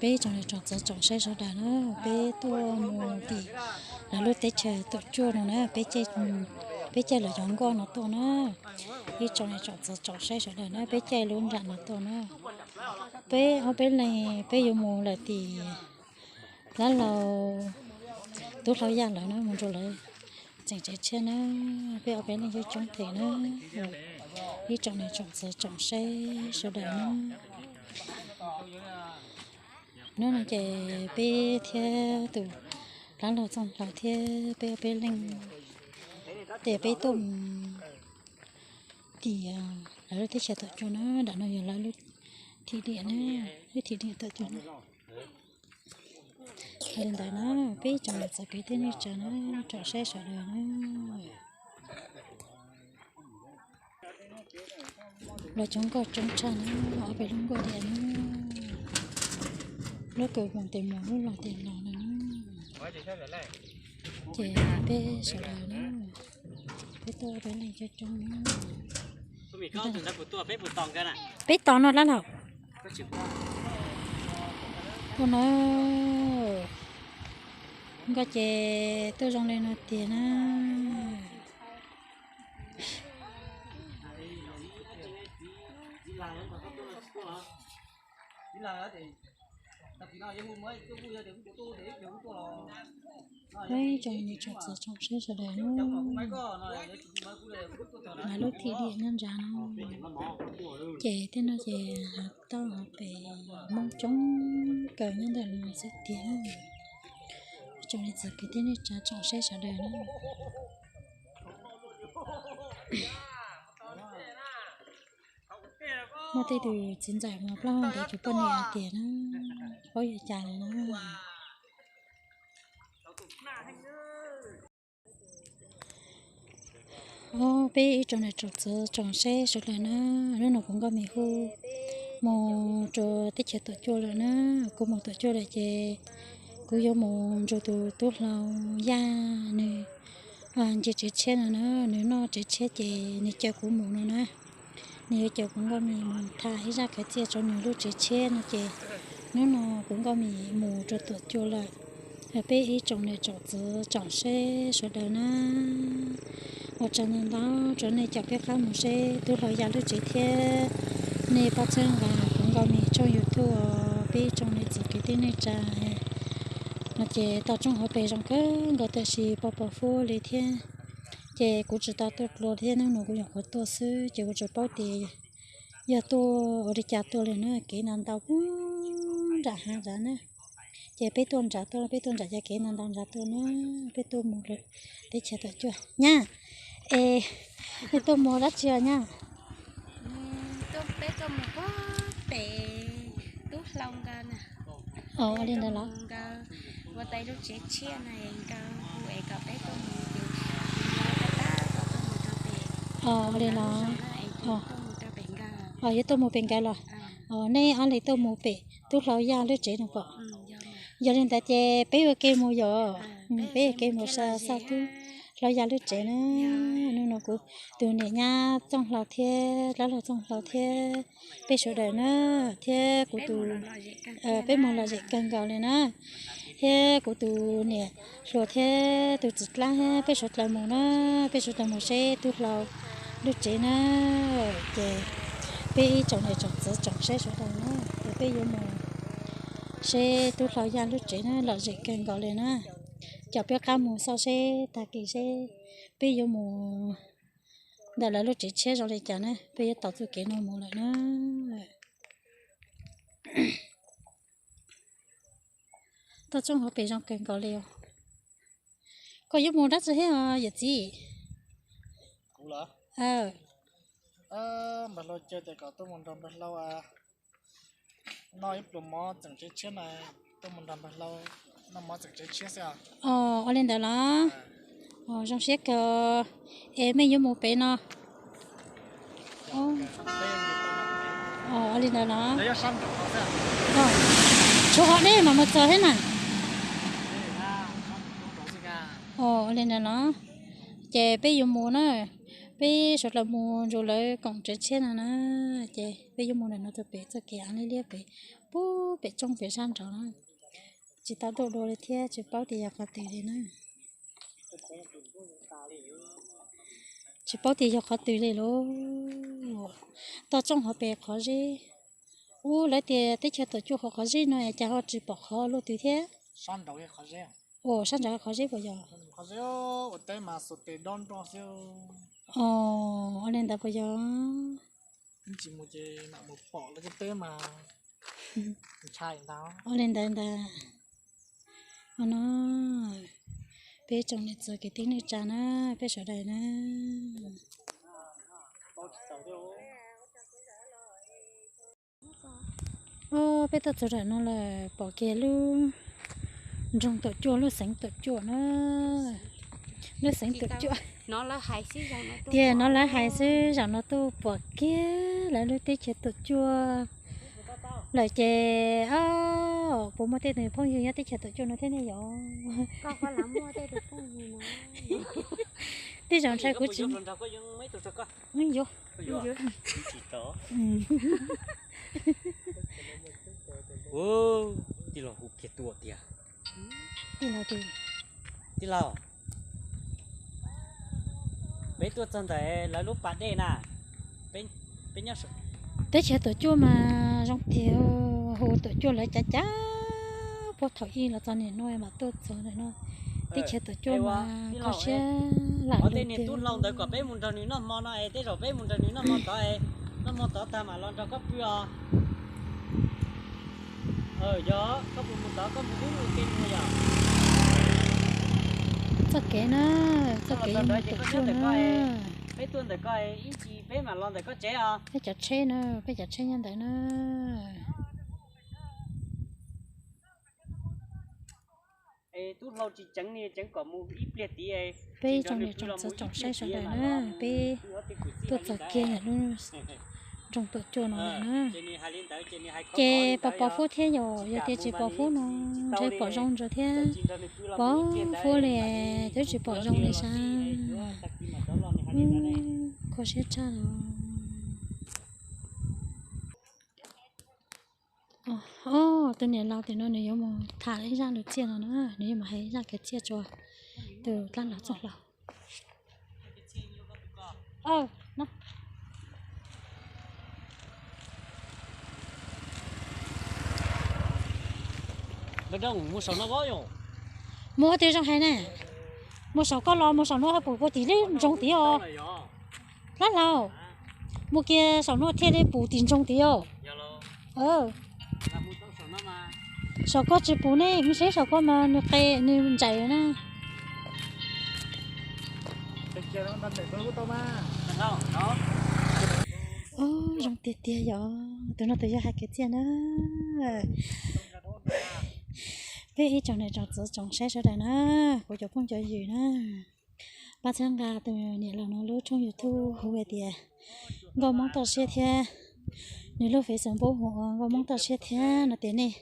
Peb tsoom niam tsoom txiv tsoom saib sawv daws na, peb tuaj mus tim lawv lub teb chaws Tuam Cuaj no na, peb caij, peb caij lawv cov nkoj no tuaj na. Ib tsoom niam tsoom txiv tsoom saib sawv daws na, peb caij lub nram no tuaj na. Peb ob peb leeg peb yuav mus lawm tim dab laug Tub Hlau Yaj lawv na, mus nrog lawv tseem tsev tshiab na. Peb ob peb leeg coob coob them na, ib tsoom niam tsoom txiv tsoom saib sawv daws na. Hnub no ces peb thiab tus dab laug Txooj Hlawv thiab peb ob peb leeg ces peb tuaj mus tim lawv lub teb chaws Tuam Cuaj na, nram no yog lawv lub thim diam na, lub thim diam Tuam Cuaj na. Li ntawd na, peb tsoom niam txiv kwv tij neej tsa na, tsoom saib sawv daws na. Los coob nkoj coob tshaj na, ob peb lub nkoj diam na. Lub kws mus tes mus, lub los tes los na. Ces peb sawv daws na, peb tuaj peb leeg coob coob na. Peb tos no dab laug. Tuaj no, nkoj ces tuaj zoo li no tiag na. Peb tsoom niam tsoom txiv tsoom saib sawv daws na, lub thim diam nyob ntawd no, ces tej no ces hav tauj hav pem Hmoob coob kawg nyob ntawm no xwb tiag. Tsoom niam txiv kwv tij neej tsa tsoom saib sawv daws na. Muaj tej tus txiv ntxawm mas plaub hau ntev tsis poj niam tiag na, paub yog cas li na. Peb ib tsoom niam tsoom txiv tsoom saib sawv daws na, hnub no kuv Nkauj Mim hu mus rau teb chaws Tuam Cuaj lawm na. Kuv mus Tuam Cuaj lawm ces kuv yuav mus nrog tus tub hlau Yaj, nws ntsia tsev tshiab no na, nws noj tsev tshiab ces nws caw kuv mus no na. Nws yuav caw kuv Nkauj Mim mus tham ib zaj kwv txhiaj rau nws lub tsev tshiab no ces hnub no kuv Nkauj Mim mus rau Tuam Cuaj lawm. Peb ib tsoom niam tsoom txiv tsoom saib sawv daws na, ua tsaug ntau ntau rau nej caum peb qab mus seb tub hlau Yaj lub tsev thiab nej pab txhawb nqa kuv Nkauj Mim tshooj YouTube os peb ib tsoom niam txiv kwv tij neej tsa. No ces toj roob hauv pes zoo kawg nkaus tab sis pos pos huab li thiab. Ces kuv tsis tau tuaj dlua thiab, hnub no kuv nyuam qhuav tuaj xwb ces kuv tsis paub tias yog tuaj ua li cas tuaj li na. Kev ntau ntau puag nram hav nrad na. Ces peb tuaj nrad tuaj, peb tuaj nrad ces kev ntau ntau nrad tuaj na. Peb tuaj mus lawm teb chaws Tuam Cuaj nyab. Es nej tuaj mus dab tsi os nyab? Peb tuaj mus pem tub hlau nkawd na. Ua li ntawd los? Ua li los? Yuav tuaj mus pem nkawd los? Nej ob leeg tuaj mus pem tub hlau Yaj lub tsev no pom? Yog li ntawd ces peb ua ke mus yom. Peb ua ke mus xa tub hlau Yaj lub tsev na. Hnub no kuv tus niam nyab Txooj Hlawv thiab dab laug Txooj Hlawv thiab peb sawv daws na, thiab kuv tus, peb mus lom zem kawg nkaus li na, thiab kuv tus niam hluas thiab tus txiv dab thiab peb sawv daws mus na, peb sawv daws mus seb tub hlau lub tsev na. Ces peb ib tsoom niam tsoom txiv tsoom saib sawv daws na, ces peb yuav mus seb tub hlau Yaj lub tsev na, lom zem kawg nkaus li na. Caum peb qab mus xauj seb tag kis seb peb yuav mus ntawm lawv lub tsev tshiab zoo li cas na, peb yuav taug txoj kev no mus lawm na. Toj roob hauv pes zoo kawg nkaus li os. Koj yuav mus dab tsi thiab os yawm txiv? Kuv los? Npawg Hlau caw tias kom tuaj mus nrog npawg Hlau noj ib pluas mov tseem tsev tshiab na, tuaj mus nrog npawg Hlau noj mov tseem tsev tshiab xwb os. Ua li ntawd los? Zoo siab kawg. Es mej yuav mus pem no? Ua li ntawd los? Tshuav qhov deb mam mus txog thiab na. Ua li ntawd los? Ces peb yuav mus na, Peb sawv daws mus nrug lawv koom tsev tshiab no na, ces peb yuav mus ntawm no rau pem txoj kev av liab liab pem, pub pem tsooj pem sab nraud na. Tsis tau dua dua li thiab tsis paub tias yog qhov twg li na. Tsis paub tias yog qhov twg li lauj. Toj tsooj hauv pes qhov zeb. Ub, lawv tias teb chaws tuam cuaj hauv qhov zeb no es cas ho tsis pom qhov luaj twg thiab. Ua sab nraud qhov zeb puas yog? Ua li ntawd puas yog? Ua li ntawd ntag. Ua no, peb tsoom niam txiv kwv tij neej tsa na, peb sawv daws na. Peb tuaj txog nram no lawm, pom kiag lub nroog Tuam Cuaj, lub xeev Tuam Cuaj na. Lub xeev Tuam Cuaj. Tias no lawv hais xwb, zaum no tuaj pom kiag lawv lub teb chaws Tuam Cuaj lawm ces, o, puas muaj tej tus phooj ywg nyob teb chaws Tuam Cuaj no thiab ne yom? Tej zaum ntshai kuv tsis yuav. Tij laug, tij laug, peb tuaj txog ntawm lawv lub pas dej na. Teb chaws Tuam Cuaj mas zoo tiag, hu Tuam Cuaj lawv cav cav puag thaum ub los txog niaj hnub no mas tuaj txog ntawm no. Teb chaws Tuam Cuaj mas kho siab lam lug tiag. Tub hlau ntawd kom peb mus nrog nws noj hmo no es tej zaum peb mus nrog nws noj hmo tod, noj hmo tod tag mam los nrog koj pw os. Yog koj puas mus tod, koj mus ub ua ke mus yom? Txoj kev na, txoj kev yuav mus Tuam Cuaj na. Peb tuaj ntawm koj ib ntsis peb mam los ntawm koj tsev os. Peb cov tsheb na, peb cov tsheb nyob ntawd na. Peb tsoom niam tsoom txiv tsoom saib sawv daws na, peb tuaj txog kiag ntawm lub nroog Tuam Cuaj no lawm na. Ces pos pos huab thiab yom, yog tias tsis pos huab no ntshe pom zoo ntawd thiab. Pos huab li twb tsis pom zoo li sav. Kho siab tshaj los. Tus niam laus tim no nws yuav mus tham ib zaj lus txiaj no na, nws yuav mus hais zaj kwv txhiaj rau tus dab laug txoj hlau. Mus ua twg zoo hais na? Mus saum koj los mus saum no puas pum tim lub nroog tid os? Dab laug, mus kiag saum no thiaj li pum tim nroog tid os. Saum koj tsis pum ne, mus seb saum koj mas nws qe nws ntsais na. Zoo tiag tiag yog tus no tus yog hais kwv txhiaj na. Peb ib tsoom niam tsoom txiv tsoom saib sawv daws na, kuv cov phooj cov ywg na, pab txhawb nqa tus niam laus no lub tshooj YouTube hu hais tias Nkauj Hmoob Toj Siab thiab, nws lub Facebook hu ua Nkauj Hmoob Toj Siab thiab no tias nej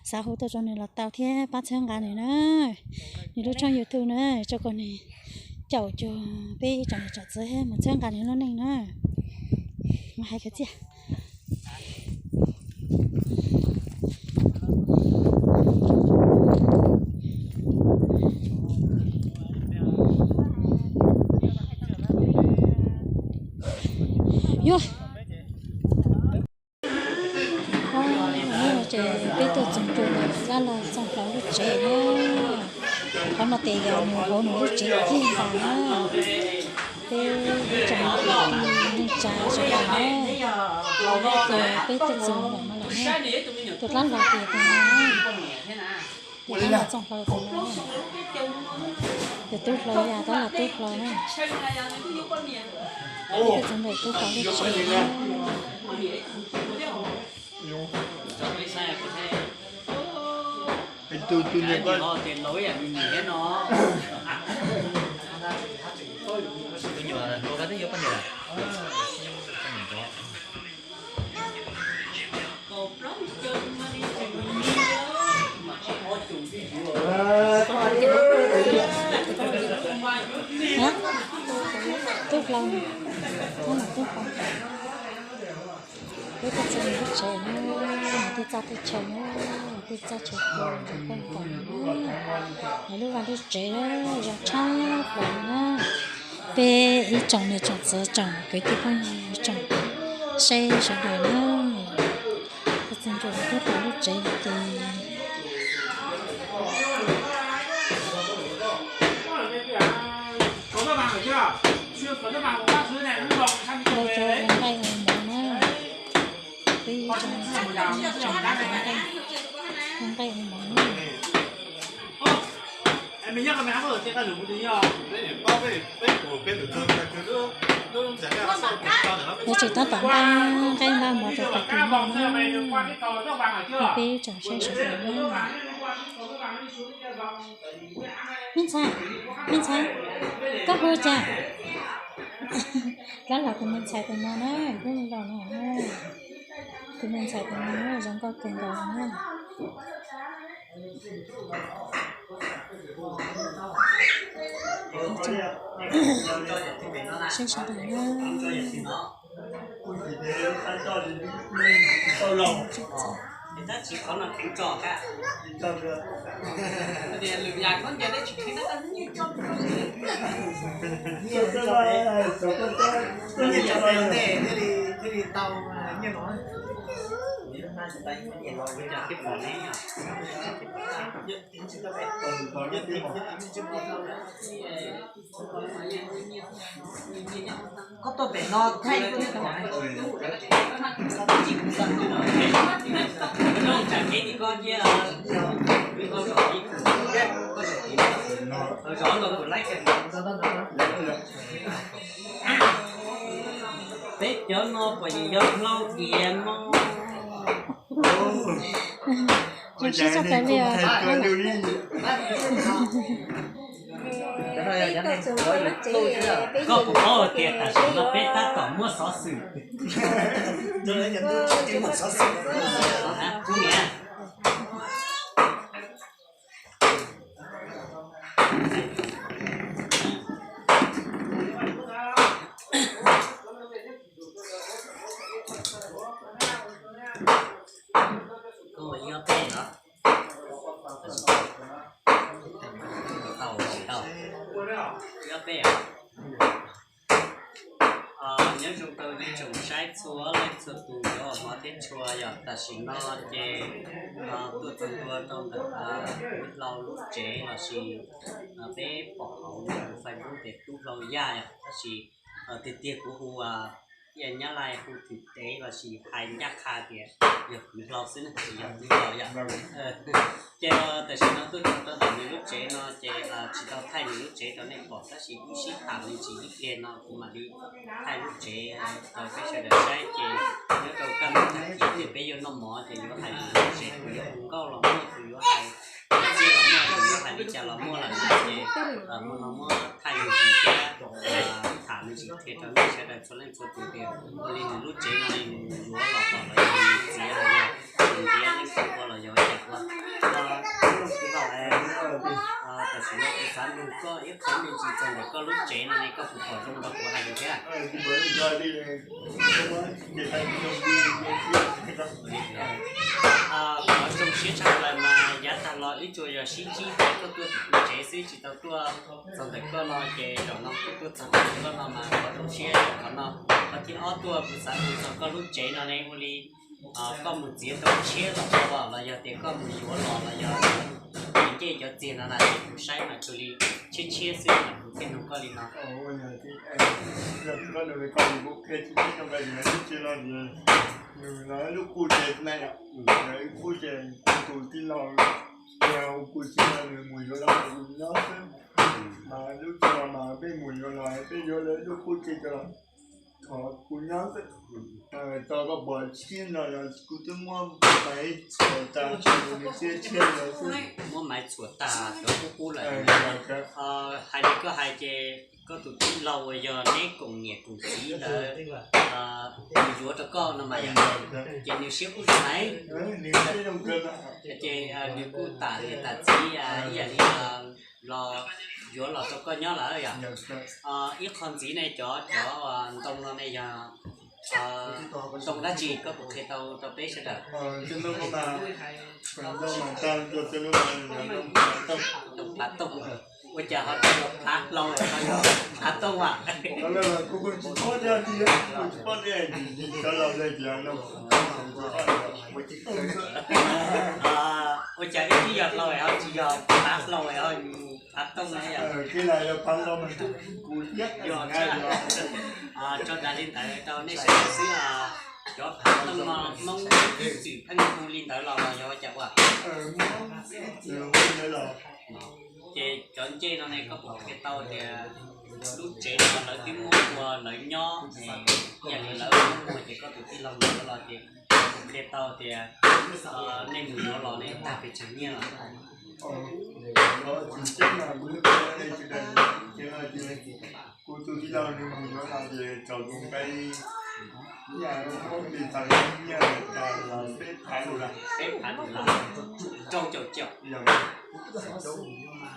xav hu tuaj rau nws los tau thiab pab txhawb nqa nws na. Nws lub tshooj YouTube na, tso kom nws caum cuag peb ib tsoom niam tsoom txiv mus txhawb nqa nws lub neej na. Mus hais kwv txhiaj. Yuav, ces peb tuaj txog rau ntawm dab laug Txooj Hlauv lub tsev na. Qhov no ces yog nws hauv nws lub tsev kiag ntag na. Peb ib tsoom kwv tij neej tsa sawv daws na, ces peb tuaj txog ntawm no lawm na. Tus dab laug ces tus no, tus dab laug Txooj Hlauv tus no, tus tub hlau yog dab laug tub hlau na. Peb tuaj txog ntawm tub hlau lub tsev na. Tub hlau. Nyob los twb pom peb tuaj txog lub tsev na, tej txoj tej chaw na, tej txoj chaw pw zoo kawg nkaus na. Lawv lub vaj lub tsev zoo tshaj plaws na. Peb ib tsoom niam tsoom txiv tsoom kwv tij phooj ywg tsoom saib sawv daws na, tuaj txog ntua lub tsev ces ua nqaij ua mov na, peb ua nqaij ua mov na. Lawv tseem tab tom nqa nqaij nqa mov rau tag kis noj na. Peb tsoom saib sawv daws na. Me ntxhais, me ntxhais, koj hu cas? Koj los tus me ntxhais tus no na, koj los no na. Tus me ntxhais tus no zoo nkauj kawg nkaus na. Saib sawv daws na. Koj tuaj pem no thaij kuv ne. Koj tsam kev tim koj cia, koj zov ib, koj zov ib, zov los kuv laib. Peb cov no puas yog hlau diav no? Zoo siab tshaj plaws li os. Koj puas paub tias tam sim no peb tab tom muab xov xwm, kub niam. Koj ua ib ob peb los? Tau, tsis tau. Ib ob peb os. Nyob zoo rau ib tsoom saib txhua leej txhua tus cov uas hmov thiab tshua, yog tam sim no ces tuaj txog ntua rau ntawm Tub Hlau lub tsev los sis peb pom hauv Facebook tias Tub Hlau Yaj yom, tab sis tiag tiag kuv hu, ib nyab laj hu thwm tev los sis hais ncaj qha tias yog kwv Hlau xwb na, yog Tub Hlau yom. Ces tam sim no tuaj txog rau ntawm nws lub tsev no ces tsis tau thaij nws lub tsev rau nej pom, tab sis wb sib tham me ntsis ib pliag no kuv mam li thaij lub tsev rau peb sawv daws saib. Ces nyob rau kaj ntug tag kis ces peb yuav noj mov ces yuav hais lus zem, tus yuav hu nkauj los muaj, tus yuav hais txiaj los muaj, tus yuav hais li cas los muaj lawm na. Ces hmo no muab thaij me ntsis thiab tham me ntsis qhia rau nej sawv daws txhua leej txhua tus tias ua li nws lub tsev no nws yuav los pom los yog nws txiav los yog nws ntiav leej twg ua los yog ua cas ua. Tam sim no kuv xav nug koj ib qho me ntsis txog ntawm koj lub tsev no ne, koj puas pom zoo nrog kuv hais lus thiab? Qhov zoo siab tshaj plaws mas yav tag los wb tsuas yog sib ntsib tias koj tuaj tim kuv tsev xwb tsis tau tuaj txog ntawm koj no, ces zaum no kuv tuaj txog ntawm koj no mas qhov zoo siab yog qhov no. Qhov thib ob tuaj kuv xav nug txog koj lub tsev no ne, ua li koj mus txiav tau tshiab los tau los yog tias koj mus yuav los los yog ncej cov txiag no na, ces kuv saib mas tus li tshiab tshiab xwb mas kuv thiaj nug koj li no. Nws lub qub tsev na, lub qub tsev, tus tij laug, tus tij laug nws mus yuav los kuv nyob xwb. Mas lub tsev no mas peb mus yuav los peb yuav lawv lub qub tsev cov los thov kuv nyob xwb. Tau koj pom tshiab no los kuv twb muab maiv txhuam tas, nws tshiab tshiab no xwb. Muab maiv txhuam tas cov qub qub lawm. Hais li koj hais ces Koj tus tij laug uas yog neb koom niam koom txiv ntawd, nws yuav rau koj no mas yog, ces nws siab kuj zoo heev. Ces nws kuj tam niam tam txiv ib yam li los yuav los rau koj nyob lawm yom. Ib qho ntxiv ne cov cov ntoo no ne yog ntoo dab tsi koj puas qhia tau rau peb sawv daws? Ntoo phav tooj. Ua cas ho tsis yog phav hlau, ho yog phav tooj as? Ua cas ib tib yog hlau ho tsis yog phav hlau, ho phav tooj na yom? Yog tso tas li ntawd rau nej sawv daws xwb. Cov phav tooj no Hmoob ib txwm pheej hu li ntawd los los yog ua cas ua? Ces cov ncej no ne koj puas qhia tau tias lub tsev no lawv twb muab ua lawv nyob, yam li lawv muab ua ces koj tus tij laug mus yuav los ces koj puas qhia tau tias nej mus yuav los nej tag pes tsawg nyiaj los? Kuv tus tij laug nws mus yuav los ces txaus tus nqe, ib yam li muab pis txaus nyiaj tas los peb phav lus las, peb phav lus las, rau caum caum.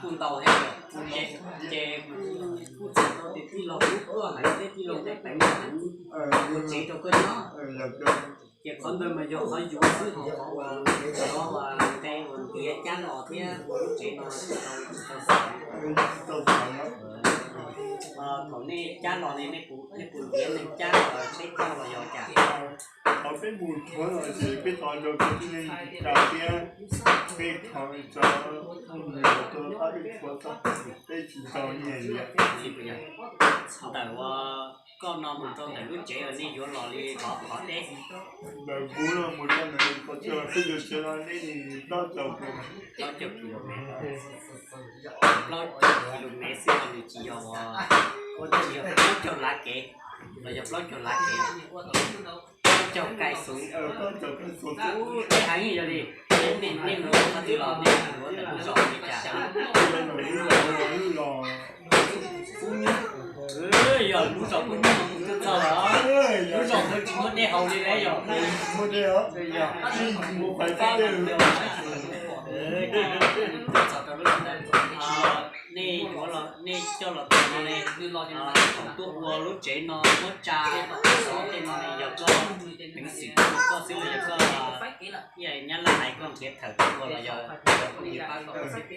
Kuj ntau thiab, ces kuj txhais tau tias tij laug lub tuaj hais teb tij laug nqe peev heev, ua tsev rau koj nyob. Ces qhov ntawd mas yog qhov yuav xwb, ho qhov uas nqe uas ntiav cab los thiab ua lub tsev no tsis tau, tsis tau xav. Thaum nej cab los ne nej puas ntiav neeg cab los tsheb cab los yog cas? Thaum peb mus rhuav los ces peb thov rau cov tib neeg tsis tas thiab, peb thov cov phooj ywg los tuaj pab peb rhuav txog, peb tsis tau nyiaj li. Ntawm uas koj no mus rau ntawm lub tsev uas nej yuav los li qhov qhov deb? Ntawm kuv no mus rau ntawm qhov tsev uas peb yuav tsev no neb plaub caug kis, plaub caug kis lus mev, plaub caug kis lus mev xwb los nws tsis yog, tsis yog plaub caug lav kev, los yog plaub caug lav kev, plaub caug kais xus, plaub caug kais xus. Ub, deb heev yog li. Nej mus qhov twg los nej mus yuav ntawm lub zos li cas? Yog lub zos Pub Nyuj no kuv twb txog lawm. Lub zos ntawd tsis muaj dej haus li lawm yog? Muaj dej os. Yog. Nej yuav los, nej coj los tau no ne, thaum tuaj ua lub tsev no muab tsa xov tej no ne yog koj peev xwm tuaj koj xwb los yog koj, ib yam nyab laj hais koj nrhiav thawm tuaj ua los yog phooj ywg pab koj xwb?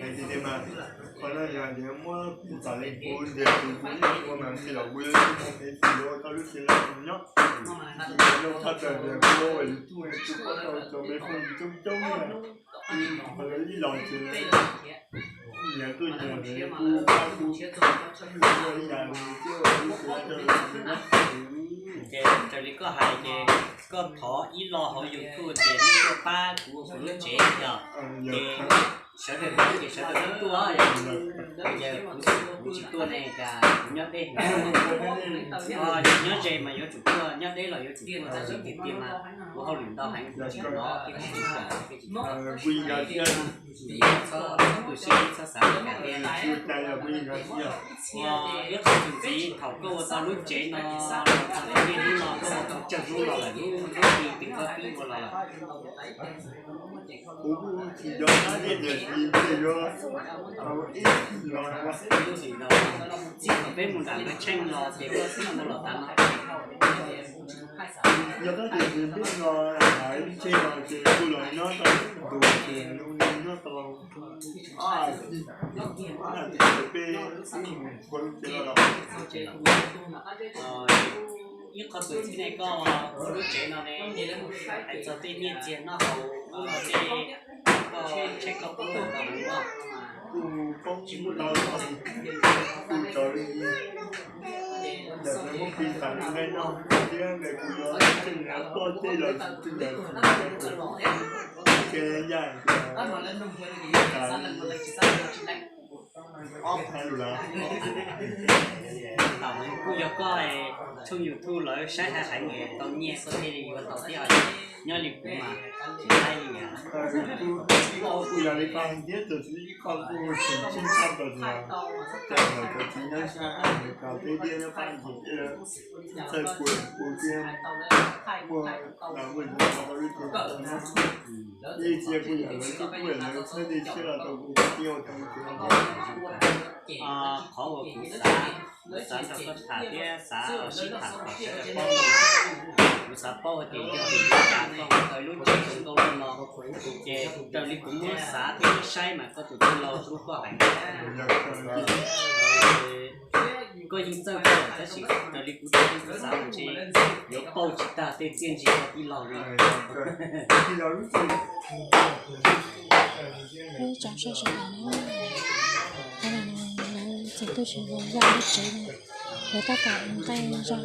Qhov no yog muab txom li kuv nrhiav kuv ua mas nrhiav los kuv yuav ua tau lub tsev no nyob. Zoo thaj tawm tias kuv ua YouTube kuv pab tau cov me phooj ywg coob coob na. Qhov ib los ces nyias tuaj nyias kuv pab kuv ua ib yam li thiab ua lub tsev no. Ces raws li koj hais ces koj thov ib lo hauv YouTube ces nej tuaj pab kuv ua kuv lub tsev yog, ces sawv daws tuaj ces sawv daws tuaj, yog kuv tsis tuaj ne cas kuv nyob deb, nyob ze mas yuav tsum tuaj, nyob deb los yuav tsum tuaj, tab sis tiag tiag mas kuv hauj lwm ntau heev kuv tsis hnov thiab kuv tsis kam thiab tsis kam. Txhob tu siab, txhob xav li cas thiab. Ua ib qho txuas ntxiv, thaum koj ua tau lub tsev no los txog rau niaj hnub no koj ua tau tsawg hnub los lawm, lub lub hli twg koj pib ua los lawm? Kuv kuj tsis nco qab thiab tiam sis ntshe yuav tau ib lub hlis ntau. Txij thaum peb mus nram Npawg Tsheej los ces koj twb ua los tas no. Nco qab tias nws peb no hais ntshe los ces kuj los nyob tau ntu ces nws nyob tau ob hais tias peb mus ua lub tsev los. Ib qho txuas ntxiv ne, koj ua lub tsev no ne, hais txog tej nyiaj txiag noj haus ub no tej, koj tsheb koj poob tau heev os? Kuj poob tsis muaj tau, kuj raws li ntawm lawv muab pis tas li nqe no thiab nqe kuv yuav tseem yuav tuaj tej los tseem yuav tsis tau ces yam tas li. Ob phav lus lawm. Kuj yog koj tshooj YouTube lawv saib hais heev tau nyiaj koj thiaj li yuav tau thiab, nyob li kuv mas tsis laib li. Kuj yog li koj thiab, tus txiv koj kuj tseem tsis tshaj tau tias cov txiv nyob sab Amelikas teb tiaj nyob Fab Kis txawj kuv kuv thiab muaj muaj yus tau lub tsev tau nyob. Ib txhia kuj yog lawv txoj kuj lawv txhawb tej tshiab los rau kuv thiab ua rau kuv. Qhov uas kuv xav, kuv xav nrog koj tham thiab xav sib tham kom sawv daws paub no, kuv xav paub hais tias yog vim li cas koj ua tau lub tsev zoo nkauj li no. Ces raws li kuv muab xav thiab muab saib mas koj tus tij laug hlub koj heev. Koj yeej txawj kawg tab sis raws li kuv xav mas ntshe yuav pauj tsis tag tej txiaj ntsig koj tij laug li. Ib tsam saib sawv daws na, qhov no lawv txog tuaj tsis zoo zaj lub tsev no, lawv tab tom nqaij zog.